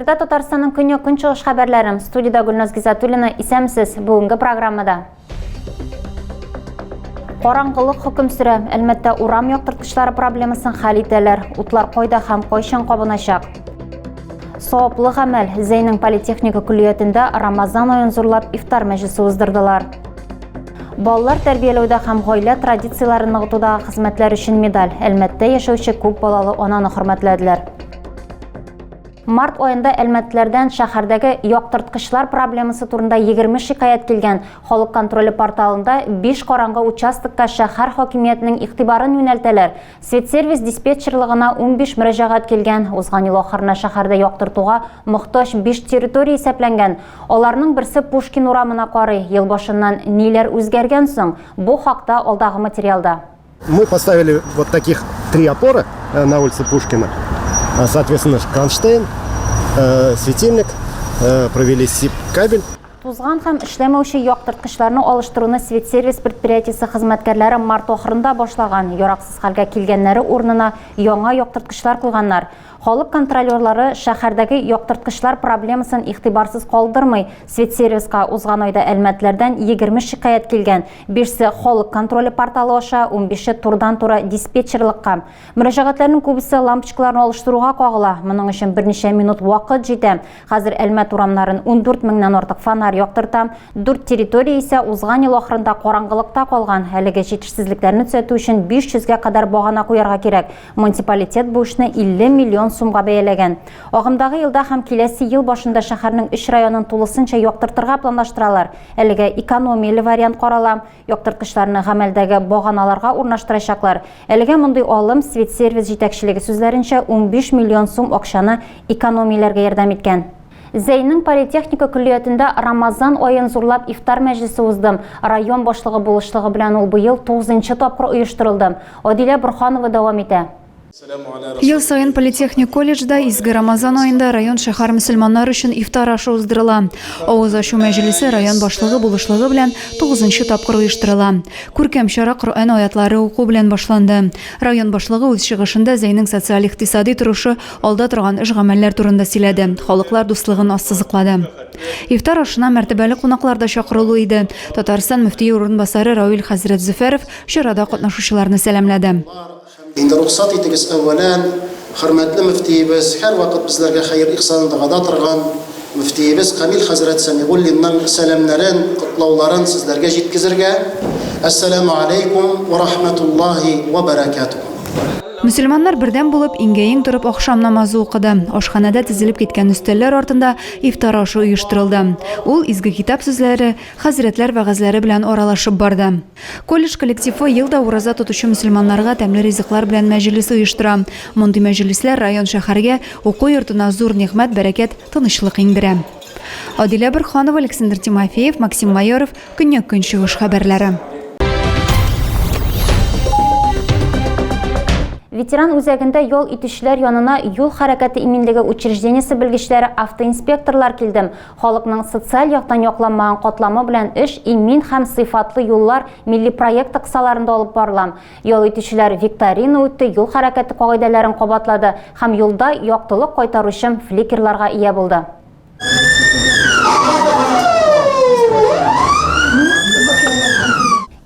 Эфирда Татарстанның көньяк-көнчыгыш хәбәрләре. Студиядә Гөлназ Гизатуллина. Исәнмесез. Бүгенге программада. Караңгылык хөкем сөрә. Әлмәттә урам яктырткычлары проблемасын хәл итәләр. Утлар кайда һәм кайчан кабыначак? Саваплы гамәл. Зәйнең политехника көллиятендә Рамазан аен зурлап ифтар мәҗлесе уздырдылар. Балалар тәрбияләүдә һәм гаилә традицияләрен ныгытудагы хезмәтләр өчен медаль. Әлмәттә яшәүче күп балалы ананы хөрмәтләделәр. Март аенда әлмәтлеләрдән шәһәрдәге яктырткычлар проблемасы турында 20 шикаять килгән. Халык контроле порталында 5 караңгы участокка шәһәр хакимиятенең игътибарын юнәлтәләр. Светсервис диспетчерлыгына 15 мөрәҗәгать килгән. Узган ел ахырына шәһәрдә яктыртуга мохтаҗ 5 территория исәпләнгән. Аларның берсе Пушкин урамына карый. Ел башыннан ниләр үзгәргән соң? Бу хакта алдагы материалда. Мы поставили вот таких три опоры э, на улице Пушкина. Соответственно, кронштейн, э, светильник, э, провели СИП-кабель. Тузган һәм эшләмәүче яктырткычларны алыштыруны Светсервис предприятиесе хезмәткәрләре март ахырында башлаган. Яраксыз хәлгә килгәннәре урынына яңа яктырткычлар куйганнар. Халык контролерлары шәһәрдәге яктырткычлар проблемасын игътибарсыз калдырмый. Светсервиска узган айда әлмәтләрдән 20 шикаять килгән. Бишсе халык контроле порталы аша, унбише турыдан-туры диспетчерлыкка. Мөрәҗәгатьләрнең күбесе лампочкаларны алыштыруга кагыла. Моның өчен берничә минут вакыт җитә. Хәзер Әлмәт урамнарын 14 меңнән артык фонарь яктырта. Дүрт территория исә узган ел ахырында караңгылыкта калган. Әлеге җитешсезлекләрне төзәтү өчен 500 гә кадәр багана куярга кирәк. Муниципалитет бу эшне 50 миллион сумга бәяләгән. Агымдагы елда һәм киләсе ел башында шәһәрнең өч районын тулысынча яктыртырга планлаштыралар. Әлегә экономияле вариант карала. Яктырткычларны гамәлдәге баганаларга урнаштырачаклар. Әлегә мондый алым, Светсервис җитәкчелеге сүзләренчә, 15 миллион сум акчаны экономияләргә ярдәм иткән. Зәйнең политехника көллиятендә Рамазан аен зурлап ифтар мәҗлесе узды. Район башлыгы булышлыгы белән ул быел тугызынчы тапкыр оештырылды. Адилә Борһанова дәвам итә. Ел саен политехник колледжда изге Рамазан аенда район-шәһәр мөселманнар өчен ифтар ашы уздырыла. Авыз ачу мәҗлесе район башлыгы булышлыгы белән тугызынчы тапкыр оештырыла. Күркәм чара Коръән аятлары уку белән башланды. Район башлыгы үз чыгышында Зәйнең социаль-икътисади торышы, алда торган эш-гамәлләр турында сөйләде, халыклар дуслыгын ассызыклады. Ифтар ашына мәртәбәле кунаклар да чакырулы иде. Татарстан мөфтие урынбасары Равил хәзрәт Зөфәров чарада катнашучыларны сәламләде. Инде рөхсәт итегез, әүвәлән, хөрмәтле мөфтиебез, һәрвакыт безләргә хәер-ихсанын догада торган мөфтиебез Камил хәзрәт Сәмигуллинның сәламнәрен, котлауларын сезләргә җиткезергә. Әссәламү аләйкүм вә рахмәтуллаһи вә бәрәкәтүһ. Мөселманнар бердәм булып, иңгә-иң торып ахшам намазы укыды. Ашханәдә тезелеп киткән өстәлләр артында ифтар ашы оештырылды. Ул изге китап сүзләре, хәзрәтләр вәгазьләре белән аралашып барды. Колледж коллективы ел да ураза тотучы мөселманнарга тәмле ризыклар белән мәҗлес оештыра. Мондый мәҗлесләр район-шәһәргә, уку йортына зур нигъмәт, бәрәкәт, тынычлык иңдерә. Адилә Борһанова, Александр Тимофеев, Максим Майоров, Көньяк-Көнчыгыш хәбәрләре. Ветеран үзәгендә ял итүчеләр янына юл хәрәкәте иминлеге учреждениесе белгечләре, автоинспекторлар килде. Халыкның социаль яктан якланмаган катламы белән эш Имин һәм сыйфатлы юллар милли проекты кысаларында алып барыла. Ял итүчеләр викторина үтте, юл хәрәкәте кагыйдәләрен кабатлады һәм юлда яктылык кайтаручы фликерларга ия булды.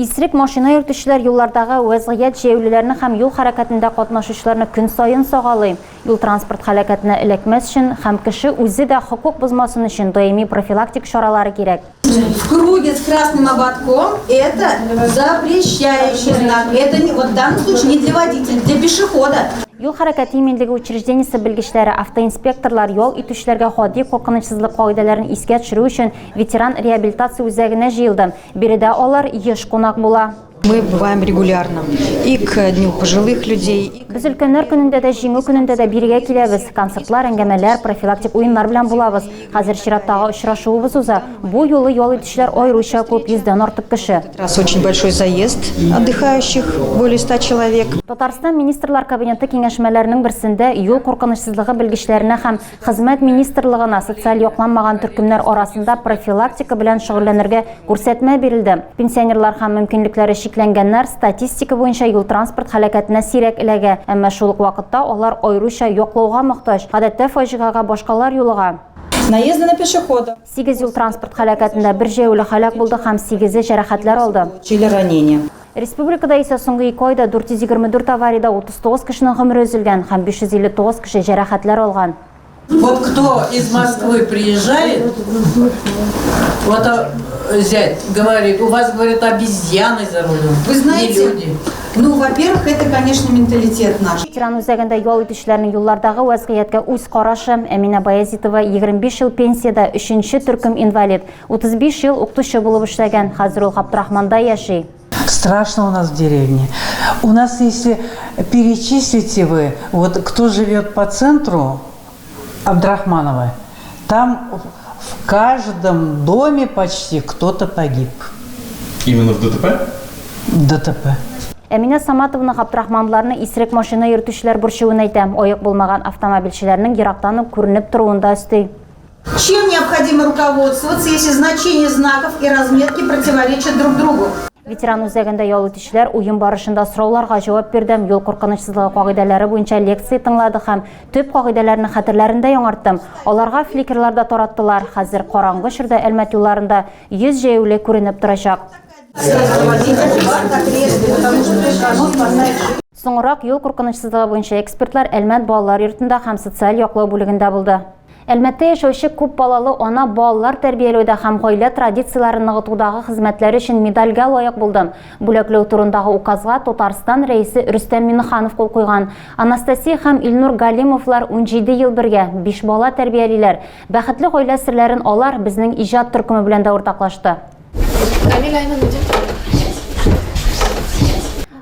Исерек машина йөртүчеләр юллардагы вәзгыять җәяүлеләрне һәм юл хәрәкәтендә катнашучыларны көн саен сагалый. Юл-транспорт һәлакәтенә эләкмәс өчен һәм кеше үзе дә хокук бозмасын өчен даими профилактик чаралары кирәк. В круге с красным ободком это запрещающий знак. Это не, вот в данном случае не для водителя, для пешехода. Юл хәрәкәте иминлеге учреждениесе белгечләре, автоинспекторлар ял итүчеләргә гади куркынычсызлык кагыйдәләрен искә төшерү өчен ветеран реабилитация үзәгенә җыелды. Биредә алар еш кунак була. Мы бываем регулярно и к Дню пожилых людей. Без өлкәннәр көнендә дә, Җиңү көнендә дә бирегә киләбез. Концертлар, әңгәмәләр, профилактик уеннар белән булабыз. Хәзер чираттагы очрашуыбыз уза. Бу юлы ял итүчеләр аеруча күп, йөздән артык кеше. Раз очень большой заезд отдыхающих, более 100 человек. Татарстан Министрлар Кабинеты киңәшмәләренең берсендә юл куркынычсызлыгы белгечләренә һәм Хезмәт министрлыгына социаль якланмаган төркемнәр арасында профилактика белән шөгыльләнергә күрсәтмә бирелде. Пенсионерлар һәм мөмкинлекләре чикләнгән чикләнгәннәр статистика буенча юл-транспорт һәлакәтенә сирәк эләгә, әмма шул ук вакытта алар аеруча яклауга мохтаҗ. Гадәттә фаҗигагә башкалар юлыга. Наезды на пешеходов. Сигез юл-транспорт һәлакәтендә бер җәяүле һәлак булды һәм сигезе җәрәхәтләр алды. Получили ранения. Республикада исә соңгы ике айда 424 авариядә 39 кешенең гомере өзелгән һәм 559 кеше җәрәхәтләр алган. Вот кто из Москвы приезжает, вот а, зять говорит, у вас, говорит, обезьяны за рулем, Вы знаете, не люди. ну, во-первых, это, конечно, менталитет наш. Ветеран үзәгендә ял итүчеләрнең юллардагы вәзгыятькә үз карашы. Әминә Баязитова 25 ел пенсиядә, өченче төркем инвалид. 35 ел укытучы булып эшләгән. Хәзер ул Габдрахманда яши. Страшно у нас в деревне. У нас, если перечислите вы, вот кто живет по центру Абдрахманова, там в каждом доме почти кто-то погиб. Именно в ДТП? ДТП. Әминә Саматовна Габдрахманларны исерек машина йөртүчеләр борчуын әйтә. Аек булмаган автомобильчеләрнең ерактан ук күренеп торуын да өсти. Чем необходимо руководствоваться, если значения знаков и разметки противоречат друг другу? Ветеран үзәгендә ял итүчеләр уен барышында сорауларга җавап бирде, юл куркынычсызлыгы кагыйдәләре буенча лекция тыңлады һәм төп кагыйдәләрне хәтерләрендә яңартты. Аларга фликерлар да тараттылар. Хәзер караңгы чорда Әлмәт юлларында 100 җәяүле күренеп торачак. Соңрак юл куркынычсызлыгы буенча экспертлар Әлмәт балалар йортында һәм социаль яклау бүлегендә булды. Әлмәттә яшәүче күп балалы ана балалар тәрбияләүдә һәм гаилә традицияләрен ныгытудагы хезмәтләре өчен медальгә лаек булды. Бүләкләү турындагы указга Татарстан Рәисе Рөстәм Миңнеханов кул куйган. Анастасия һәм Илнур Галимовлар 17 ел бергә, биш бала тәрбиялиләр. Бәхетле гаилә серләрен алар безнең иҗат төркеме белән дә уртаклашты.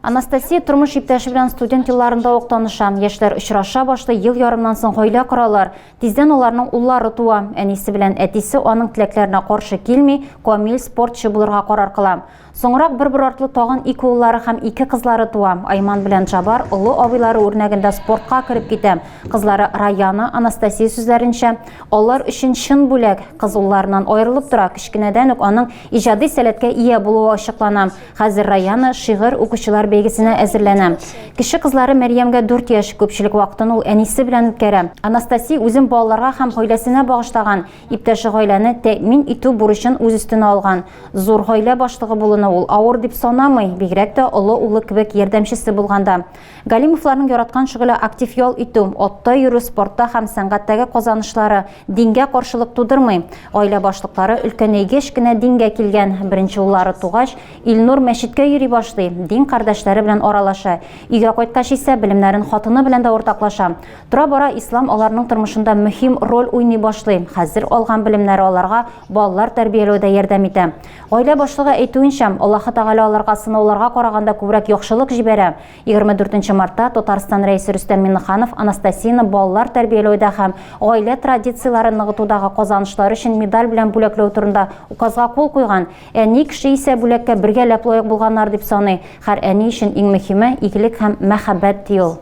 Анастасия тормыш иптәше белән студент елларында ук таныша. Яшьләр очраша башлый, ел ярымнан соң гаилә коралар. Тиздән аларның уллары туа. Әнисе белән әтисе аның теләкләренә каршы килми, камил спортчы булырга карар кыла. Соңрак бер-бер артлы тагын ике уллары һәм ике кызлары туа. Айман белән Джабар олы абыйлары үрнәгендә спортка кереп китә. Кызлары Раяна, Анастасия сүзләренчә, алар өчен чын бүләк. Кыз улларыннан аерылып тора, кечкенәдән үк аның иҗади сәләткә ия булуы ачыклана. Хәзер Раяна шигырь укучылар бәйгесенә әзерләнә. Кече кызлары Мәрьямгә дүрт яшь, күпчелек вакытын ул әнисе белән үткәрә. Анастасия үзен балаларга һәм гаиләсенә багышлаган. Иптәше гаиләне тәэмин итү бурычын үз өстенә алган. Зур гаилә башлыгы булуны ул авыр дип санамый, бигрәк тә олы улы кебек ярдәмчесе булганда. Галимовларның яраткан шөгыле актив ял итү, атта йөрү, спортта һәм сәнгатьтәге казанышлары дингә каршылык тудырмый. Гаилә башлыклары өлкәнәйгәч кенә дингә килгән. Беренче уллары тугач, Илнур мәчеткә йөри башлый, дин кардәшләре белән аралаша. Өйгә кайткач исә белемнәрен хатыны белән дә уртаклаша. Тора-бара ислам аларның тормышында мөһим роль уйный башлый. Хәзер алган белемнәре аларга балалар тәрбияләүдә ярдәм итә. Гаилә башлыгы әйтүенчә, Аллаһы Тәгалә аларга сынауларга караганда күбрәк яхшылык җибәрә. 24 нче мартта Татарстан Рәисе Рөстәм Миңнеханов Анастасияне балалар тәрбияләүдә һәм гаилә традицияләрен ныгытудагы казанышлары өчен медаль белән бүләкләү турында указга кул куйган. Әни кеше исә бүләккә бергәләп лаек булганнар дип саный. Һәр әни өчен иң мөһиме, игелек һәм мәхәббәт, ди ул.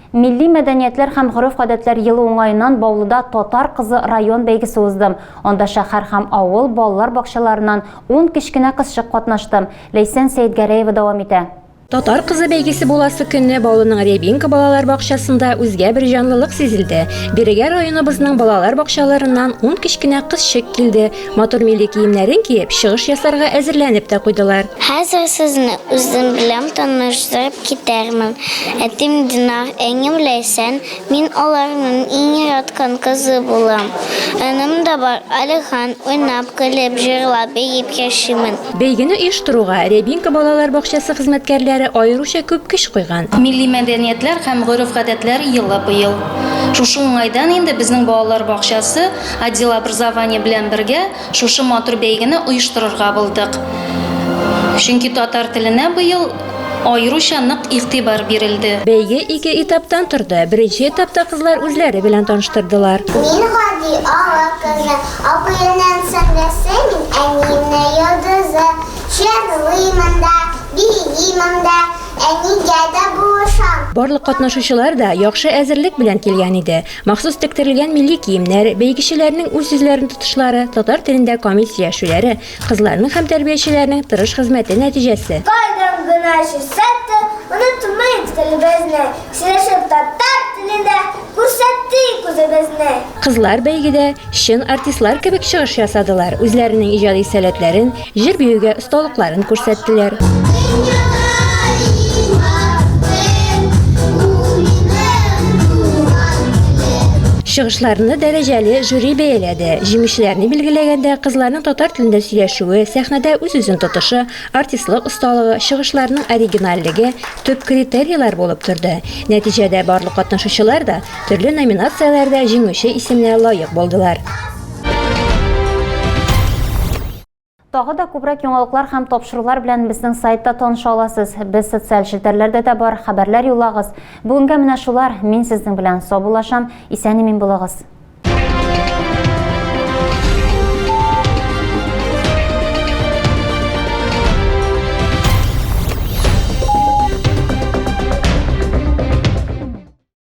Милли мәдәниятләр һәм гореф-гадәтләр елы уңаеннан Баулыда Татар кызы район бәйгесе узды. Анда шәһәр һәм авыл балалар бакчаларыннан ун кечкенә кызчык катнашты. Ләйсән Сәетгәрәева дәвам итә. Татар кызы бәйгесе буласы көнне Баулының Рябинка балалар бакчасында үзгә бер җанлылык сизелде. Бирегә районыбызның балалар бакчаларыннан ун кечкенә кызчык килде. Матур милли киемнәрен киеп, чыгыш ясарга әзерләнеп тә куйдылар. Хәзер сезне үзем белән таныштырып Китәрмен. Әтим Динар, әнием Ләйсән, мин аларның иң яраткан кызы булам. Энем дә бар, Алихан, уйнап, көлеп, җырлап, биеп яшимен. Бәйгене оештыруга Рябинка балалар бакчасы хезмәткәрләре аеруча күп көч куйган. Милли мәдәниятләр һәм гореф-гадәтләр елы быел. Шушы уңайдан инде безнең балалар бакчасы отдел образования белән бергә Шушы матур бәйгене оештырырга булдык. Чөнки татар теленә быел аеруча нык игътибар бирелде. Бәйге ике этаптан торды. Беренче этапта кызлар үзләре белән таныштырдылар. Мин гади авыл кызы, абыемның сеңлесе мин, әниемнең йолдызы. Җырлыймын да, биимен дә, әнигә дә булышам. Барлык катнашучылар да яхшы әзерлек белән килгән иде. Махсус тектерелгән милли киемнәр, бәйгечеләрнең үз-үзләрен тотышлары, татар телендә камил сөйләшүләре, кызларның һәм тәрбиячеләрнең тырыш хезмәте нәтиҗәсе. Кайдан? гына чишсәк тә, онытмыйк телебезне, сөйләшеп татар телендә күрсәтик үзебезне. Кызлар бәйгедә чын артистлар кебек чыгыш ясадылар, үзләренең иҗади сәләтләрен, җыр-биюгә осталыкларын күрсәттеләр. Чыгышларны дәрәҗәле жюри бәяләде. Җиңүчеләрне билгеләгәндә, кызларның татар телендә сөйләшүе, сәхнәдә үз-үзен тотышы, артистлык осталыгы, чыгышларының оригинальлеге төп критерийлар булып торды. Нәтиҗәдә барлык катнашучылар да төрле номинацияләрдә җиңүче исеменә лаек булдылар. Тагы да күбрәк яңалыклар һәм тапшырулар белән безнең сайтта таныша аласыз. Без социаль челтәрләрдә дә бар, хәбәрләр юллагыз. Бүгенгә менә шулар. Мин сезнең белән саубуллашам. Исән-имин булыгыз.